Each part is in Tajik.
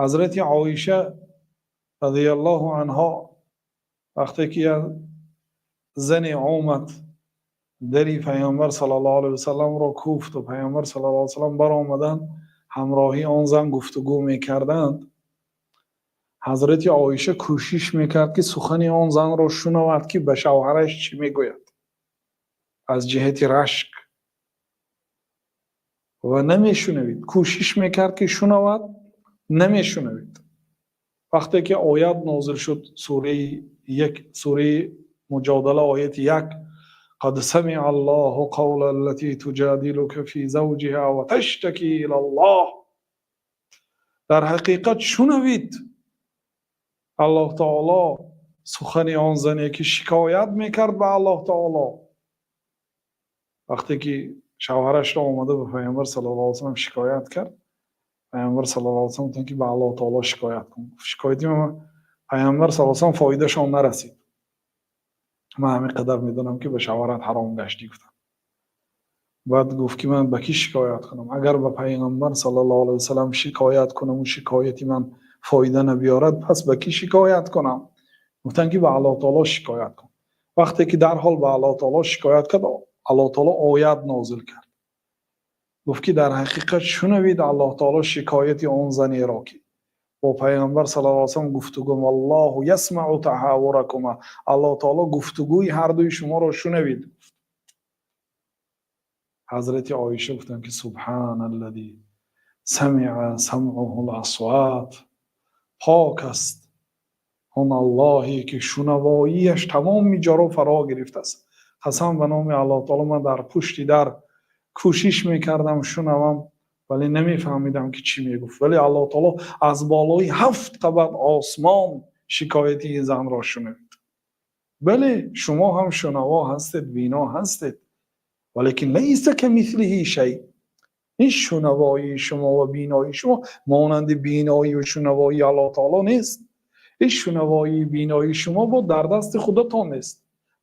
Ҳазрати Оиша разияллоҳу анҳо, вақте ки як зане омад, дари Паёмбар саллаллоҳу алайҳи васалламро кӯфт ва Паёмбар саллаллоҳу алайҳи васаллам баромаданд, ҳамроҳи он зан гуфтугӯ мекарданд. Ҳазрати Оиша кӯшиш мекард, ки сухани он занро шунавад, ки ба шавҳараш чӣ мегӯяд аз ҷиҳати рашк, ва намешунавид. Кӯшиш мекард, ки шунавад, намешунавид. Вақте ки оят нозил шуд, сураи як, сураи Муҷодала, ояти 1: قد سمع الله قول التي تجادلك في زوجها وتشتكي إلى الله. Дар ҳақиқат шунавид Аллоҳ Таоло сухани он зане, ки шикоят мекард ба Аллоҳ Таоло. Вақте ки шавҳарашро омада ба Паёмбар саллаллоҳу алайҳи васаллам шикоят кард, Паёмбар саллаллоҳу алайҳи васаллам гуфтанд, ки ба Аллоҳ Таоло шикоят кун. Шикояти Паёмбар саллаллоҳу алайҳи васаллам фоидашон нарасид. Ман ҳамин қадар медонам, ки ба шавҳарат ҳаром гаштӣ, гуфтам. Баъд гуфт, ки ман ба кӣ шикоят кунам? Агар ба Пайғамбар саллаллоҳу алайҳи васаллам шикоят кунаму шикояти ман фоида набиёрад, пас ба кӣ шикоят кунам? Гуфтанд, ки ба Аллоҳ Таоло шикоят кун. Вақте ки дарҳол ба Аллоҳ Таоло шикоят кард, Аллоҳ Таоло оят нозил кард, гуфт, ки дар ҳақиқат шунавид Аллоҳ Таоло шикояти он занеро, ки бо Пайғамбар саллаллоҳу алайҳи васаллам гуфтугӯ. والله يسمع تحاوركما. Аллоҳ Таоло гуфтугӯи ҳардуи шуморо шунавид. Ҳазрати Оиша гуфтанд, ки سبحان الذي سمع سمعه الأصوات. Пок аст он Аллоҳе, ки шунавоияш тамоми ҷоро фаро гирифтааст. Қасам ба номи Аллоҳ Таоло, ман дар пушти дар кӯшиш мекардам шунавам, вале намефаҳмидам, ки чӣ мегуфт. Вале Аллоҳ Таоло аз болои ҳафт қабат осмон шикояти ин занро шунавид. Бале, шумо ҳам шунаво ҳастед, бино ҳастед, валекин ليس كمثله شيء. Ин шунавоии шумо ва биноии шумо монанди биноӣ ва шунавоии Аллоҳ Таоло нест. Ин шунавоии биноии шумо бо дар дасти худатон нест,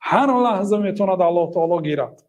ҳар лаҳза метавонад Аллоҳ Таоло гирад.